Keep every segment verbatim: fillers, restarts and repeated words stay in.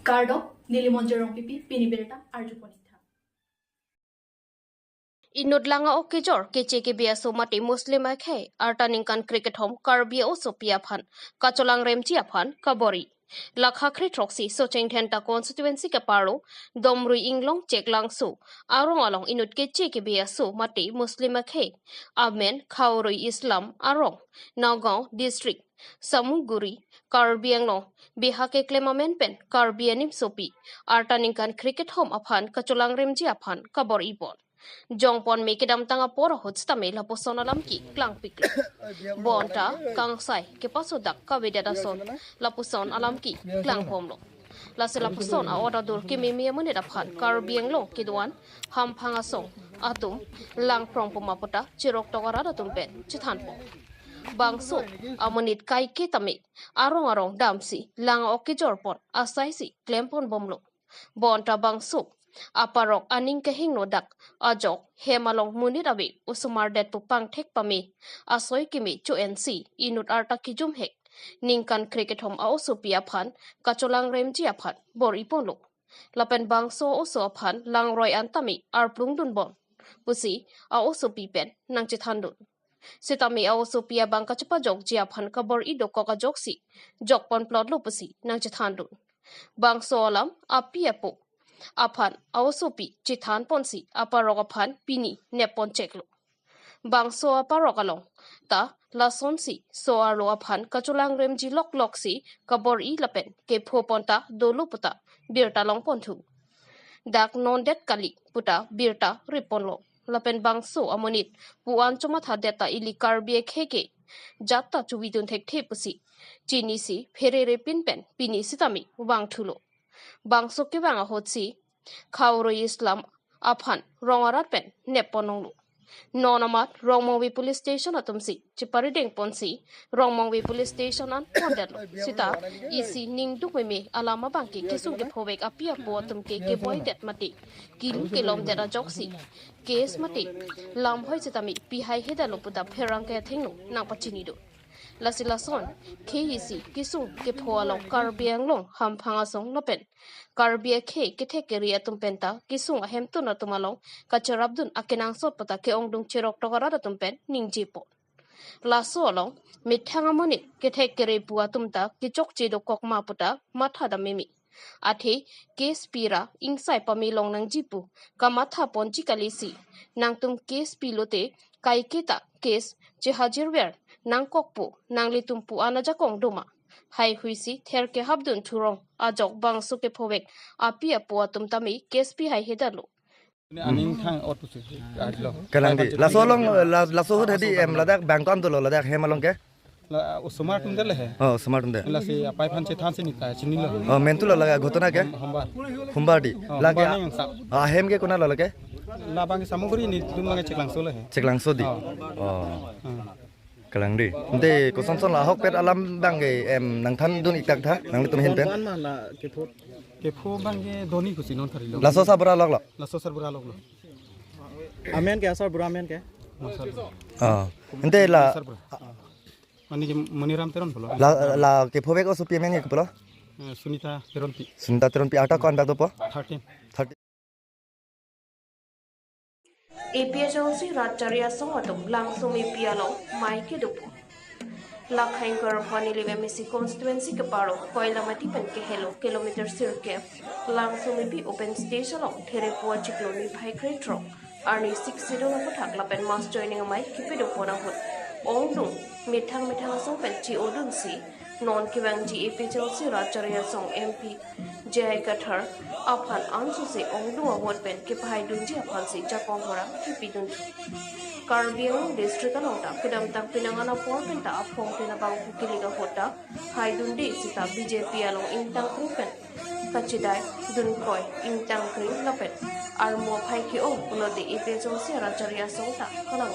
Kardom, neli Monjir Rongpipi, pini birta arjupon-ik tha. Inut lang a-ok kejor, keche kebe aso mate Muslim akhei arta ningkan krekethom Karbi a-osopi aphan kacholangremji aphan kabor-i. Lakha kre throksi Socheng Dhenta constituency keparo Domrui Inglong Cheklangso arong along inut keche kebe aso mate Muslim akhei amen Khaorui Islam arong Nagaon district Samuguri Karbi Anglong beha keklem amen pen Karbi animsopi arta ningkan krekethom aphan kacholangremji aphan kabor-i pon. Jongpon me kedamtang apor ahut sitame lapuson alam keklangpiklo. Bonta kangsai kepasodak kavedet ason lapuson alam keklangbomlo. Lasi lapuson a-order dur kememe amonit aphan Karbi Anglong kedo-an hamphang asong atum langprong puma puta cheroktok arat atum pen chethanpon. Bangso amonit kaike tame arong arong damsi lang a-ok kejorpon asaisi klemponbomlo. Bonta bangso aparok aning kehingno dak ajok hem along monit ave osomar det pu pangthek pame asoi keme cho-ensi inut arta kejumhek ningkan krekethom a-osopi aphan kacholangremji aphan bor-i ponlo. Lapen bangso oso aphan langroi an tame arplung dunbom pusi a-osopi pen nangchethandun. Sitame a-osopi abang kachepajokji aphan kabor-i dokok ajoksi jokponplotlo pusi nangchethandun. Bangso alam api apo aphan a-osopi chethanponsi aparok aphan pini nepponcheklo. Bangso aparok along ta lasonsi so-arlo aphan kacholangremji lokloksi kabor-i lapen kepho ponta dolo puta birta longponthu. Dak non det kali puta birta riponlo. Lapen bangso amonit pu-an chomathadet ta ili Karbi akhei ke jat ta chuvidun thekthe pusi chinisi pherere pin pen pini sitame vangthulo. Bangso kevang ahutsi Khaorui Islam aphan rong arat pen nepponlonglo. Non amat Rongmongve police station atumsi cheparidengponsi Rongmongve police station an pondetlo. Sita isi ningduk meme alam abangke kesung kephovek api apo atum ke kevoidet mate kilu kelomdet ajoksi case mate lamhoi sitame pihai hedalo puta pherangke athengno nangpachinidun. Lasi lason khei isi kesung kepho along Karbi Anglong hamphang asong lapen Karbi akhei kethek kere atum penta kesung ahemtun atum along kacherapdun akenangsot puta ke-ongdung cheroktok arat atum pen ningjepon. Laso along methang amonit kethek kere pu atum ta kechokche dokok ma puta mathadam meme. Athe case pira ingsai pame longnangji pu kamathaponji kalisi nangtum case pilote kaike ta case chehajirver nangkokpo, nanglitum pu-an ajakong doma. Haihuisi therkehapdun thurong ajok bangso kephovek api apo atum tame case pihai hedalo. Ini aning thang ot pusi. Kalang di. Laso along, la-, laso ahut hedi em ladak bangko-an dolo ladak hem along ke? La osomar atum det le he. Oh, osomar atum det. Lasi apai aphan chethansi neta chinilo. Oh, mentu lo laga ghotona ke? Hombar. Hombar di. Oh, lake hombar nang sa. Ah, hem ke konat lo lake? Labang Samuguri, netum abang Cheklangso le he. Cheklangso di. Oh. Oh. Hmm. Kalang di. Ante kosonson la ahokpet alam abangke em nangthandun-ik tak tha nanglitum ahin pen? Wan ma la kepho. Kepho abangke doni pusi non tharilo. Laso sarbura lok lo? Laso sarbura lok lo. Amen ke, asarbura amen ke? Asarbura. Ah. Ante la asarbura. Mani ke Maniram Teron pulo. La, la kephovek osopi amen ke pulo? Eh, Sunita Teronpi. Sunita Teronpi, arta ko-an bak dopo? Thirteen. Thirteen. A P H L C rat chari asong atum Langsomepi along mei kedopo. Lakha ingkoi ra pho hini le M A C constituency keparo Koilamati pen kehelo kilometer sirkep Langsomepi open stage along Therepo achiklo niphai krethrok arni Sixth Schedule aphuthak lapen mass joining amei kepedopon ahut ongdung methang methang asong pen chi-odunsi non kevangji A P H L C rat chari asong M P J I Kathar aphan ansose ongdung a-vote pen kepahaidunji aphansi jakong horam kepidun. Karbi Anglong district along ta kedamtang penang an apor pen ta aphongtin abangphu kilik ahut ta haidunde sita B J P along ingtangkring pen kachedai dunkoi ingtangkring lapen armo aphai ke-ong pulote A P H L C rat chari asong ta kalang.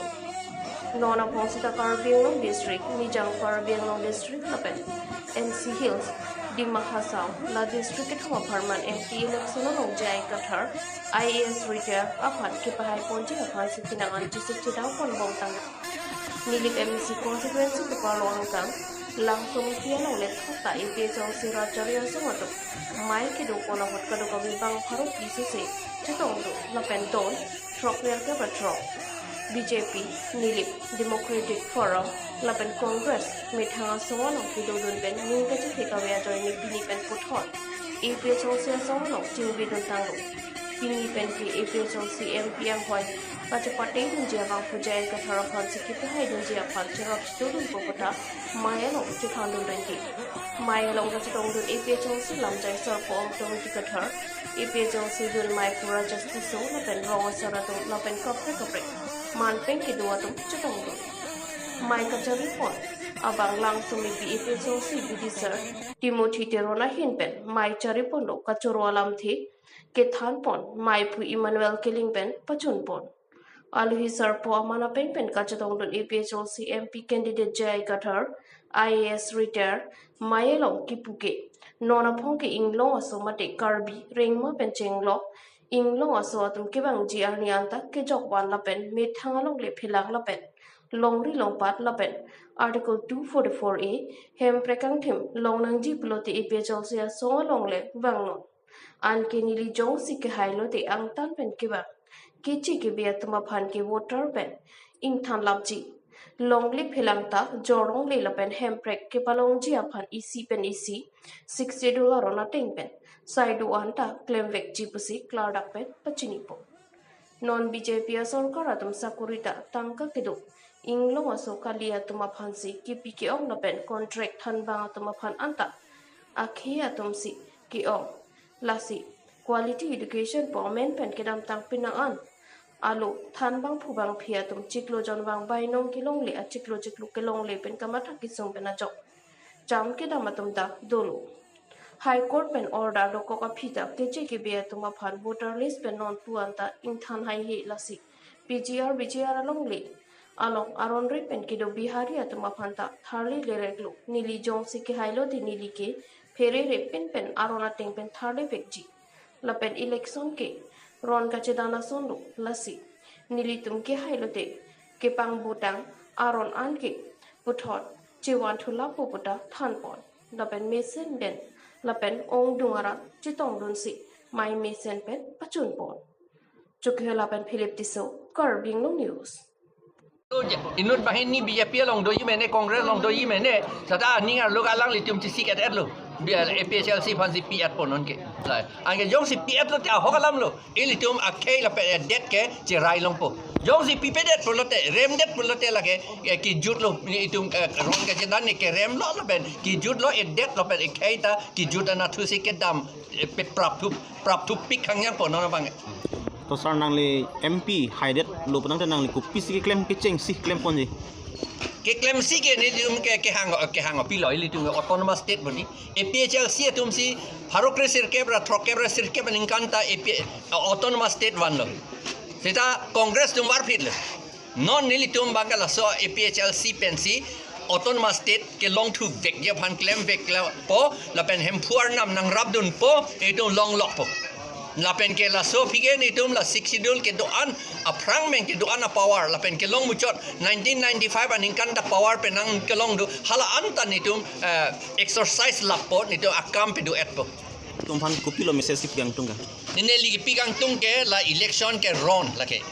Non aphong sita Karbi Anglong district, Nijang Karbi Anglong district lapen N C Hills, Dima Hasao la district kethom apharman M P election along J I Kathar I A S retire aphan kepahaiponji aphansi penang an chesik chedangpon bom tang. Nilip M A C constituency keparlo angkang Langsomipi along le thakta A P H L C rat chari asong atum mei kedo pon ahut kadokave bang pharo pi sose chetongdun lapen don throk nerkep ra throk B J P, Nilip, Democratic Forum lapen Congress methang asong along kedodun pen ning kachethe kave ajoine pini pen puthot A P H L C asong along chingvitdun tanglo. Pini pen ke A P H L C M P anghoi kachepatedunji abang Pu J I Kathar aphansi kepahaidunji aphan cherap chitudunpo puta mei along chethandun rengki. Mei along kachetongdun A P H L C lamjai sarpo Ongtong Ingti Kathar, A P H L C dun mei pu Rajesh Tisso lapen rong asar atum lapen kaprek kaprek manpeng kedo atum chetongdun. Mei kachari pon abang Langsomipi A P H L C B D sir Timothy Teron ahin pen mei chari ponlo, kachoro alamthe kethan pon mei pu Emmanuel Killing pen pachun pon. Alohi sarpo aman apeng pen kachetongdun A P H L C M P candidate J I Kathar, I A S retire, mei along kipu ke non aphong ke inglong aso mate Karbi, Rengma pen chenglok inglong aso atum kevangji arni anta kejok van lapen methang along le phelang lapen longri longpat lapen Article two forty-four A hemprek kangthim long nangji pulote A P H L C asong along le vangnon. Anke neli jongsi kehai lote angtan pen kevang keche kebe atum aphan ke voter pen ingthan lapji. Longle phelang ta jorong le lapen hemprek kepalongji aphan isi pen isi Sixth Schedule aron ateng pen sai do-an ta klemvekji pusi klardak pen pachinipo. Non B J P asorkar atum sakori ta tangka kedo inglong aso kali atum aphansi kipi ke-ong lapen contract thanbang atum aphan anta akhei atumsi ke-ong. Lasi quality education pu amen pen kedamtang penang an alo thanbang phubang phi atum chiklo jonvang bainong kelongle achiklo chiklo kelongle pen kamatha kesung pen ajok jam kedam atum ta dolo. High Court pen order dokok aphi ta keche kebe atum aphan voter list pen non pu anta ingthan haihe. Lasi P G R, V G R along le along aron re pen kedo Bihari atum aphan ta tharle lereklo. Neli jongsi kehai lote neli ke pherere pen pen aron ateng pen tharle vekji. Lapen election ke ron kachedan asonlo. Lasi nelitum kehai lote kepang botang aron an ke puthot chevan thulappo puta than pon. Lapen mesen pen lapen ongdung arat chetongdunsi mei mesen pen pachun pon. Chokihola pen Philip Tisso, Karbi Anglong News. Inut banghini B J P along doji mene, Congress along doji mene, seta aning arlo alanglitum chesik et-etlo. Bi-, A P H L C aphansi pi-et pon non ke. Lai. Anke jongsi pi-etlo te ahok alamlo. Ilitum akhei lapen edet ke cherai longpo. Jongsi pipedet pulote, remdet pulote lake, eh, kejutlo, itum, eh, ron kachedan ne keremlo lapen kejutlo, edet lapen ekhei ta kejut anatthu si kedam, eh, pe prapthu, prapthu pik hangyang po non abang. To sir, nangli M P haidetlo pu tangte nangli kopisi keklem kechengsi klem ponji? Keklemsi ke nelitum ke, kehang, kehang apilo, ilitum autonomous state bodi. A P H L C atumsi pharo kre sirkep ra throkkep ra sirkep aningkan ta A P, autonomous state vanlo. Seta Congress atum varphitlo. Non nelitum abang ke laso A P H L C pensi autonomous state kelong thuvekji aphan klemvekpo lapen Hemphu arnam nangrapdunpo, itum longlokpo. Lapen ke laso aphi ke nelitum la Sixth Schedule kedo-an aphrang pen kedo-an apower lapen kelong muchot nineteen ninety-five aningkan ta power penang kelong do, hala anta nelitum, eh, exercise lappo, nelitum akam pedo-etpo. Atum aphan kopilo message kepi kangtung ka? Neli kepi kangtung ke la election ke ron lake.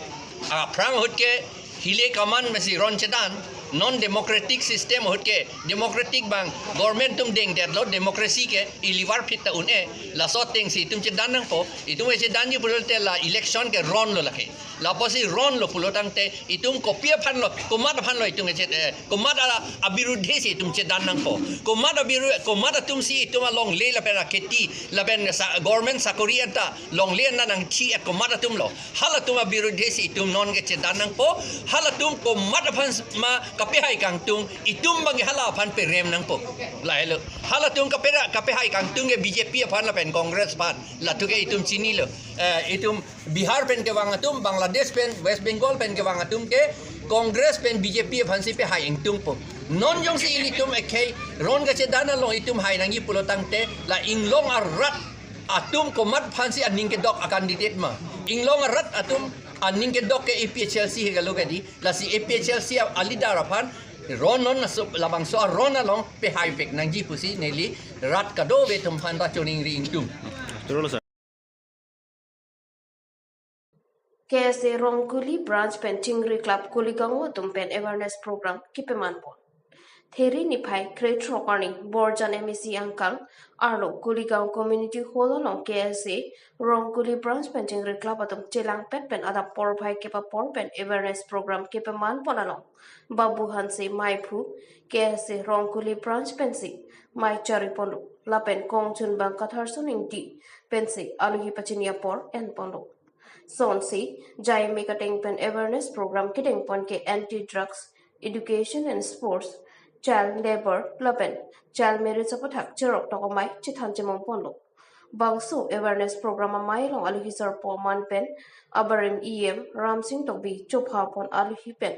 Aphrang ahut ke hile kaman mesi ron chedan, non democratic system ahut ke democratic abang government atum dengdetlo, democracy ke ili varphit ta un-e, laso atengsi itum chedan nangpo. Itum chedanji pulote la election ke ronlo lake. Lapusi ronlo pulo tangte itum kopi aphanlo, komat aphanlo itum kechet, eh, komat a, abirudhe si itum chedan nangpo. Komat abiru-, komat atumsi itum alongle lapen akheti lapen sa-, government sakori anta longle anta nangchi-et komat atumlo. Halatum abirudhe si itum non kechedan nangpo. Halatum komat aphan s-, ma kapehai kangtung, itum abang hala aphan perem nangpo. Lahelo. Halatum kapera-, kapehai kangtung ke B J P aphan lapen Congress aphan. Latum ke itum chinilo. Eh, itum Bihar pen kevang atum, Bangladesh pen, West Bengal pen kevang atum ke Congress pen B J P aphansi pehai ingtungpo. Non jongsi ilitum ekhei ron kachedan along itum hai nangji pulo tangte la inglong arat atum komat aphansi aning kedok a-candidate ma. Inglong arat atum aning kedok ke A P H L C he galo kadi, lasi A P H L C a leader aphan ron non naso labangso aron along pehai vek nangji pusi neli rat kadokave atum aphan ta choningri ingtung. K S A Rongkuli Branch pen Chingri Club Kuligaon atum pen awareness program kepaman pon. Theri niphai krethrok arni Borjan M A C angkang arlo Kuligaon Community Hall along K S A Rongkuli Branch pen Chingri Club atum chelangpet pen adap porphai kepapor pen awareness program kepaman pon along Babu Hanse maiphu K S A Rongkuli Branch pensi mai chari ponlo lapen kongchunbang Katharson Ingti pensi aluhi pachini apor en ponlo. Sonsi Jaime kateng pen awareness program kedeng pon ke anti drugs, education and sports, child labour lapen child marriage aputhak cherok tokomai chethan chemong ponlo. Bangso awareness program amei along aluhi sarpo aman pen abarim E M Ramsing Tokbi chopha pon aluhi pen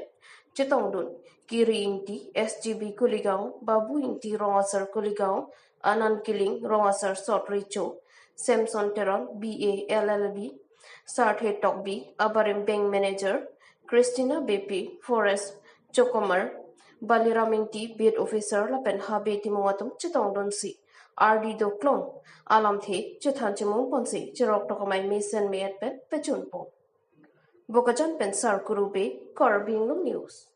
chetongdun Kiri Ingti S G B Kuligaon, Babu Ingti Rong Asar Kuligaon, Anand Killing Rong Asar Sot Recho, Samson Teron B A L L B, Sarthe Tokbi abarim bank manager, Christina Beypi forest chokomar, Baliram Ingti beat officer lapen Habe Timung atum chetongdunsi ardi doklong alamthe chethan chemong ponsi cherok tokomai mesen me-et pen pechun pon. Bokajan pen Sar Kuru Bey, Karbi Anglong News.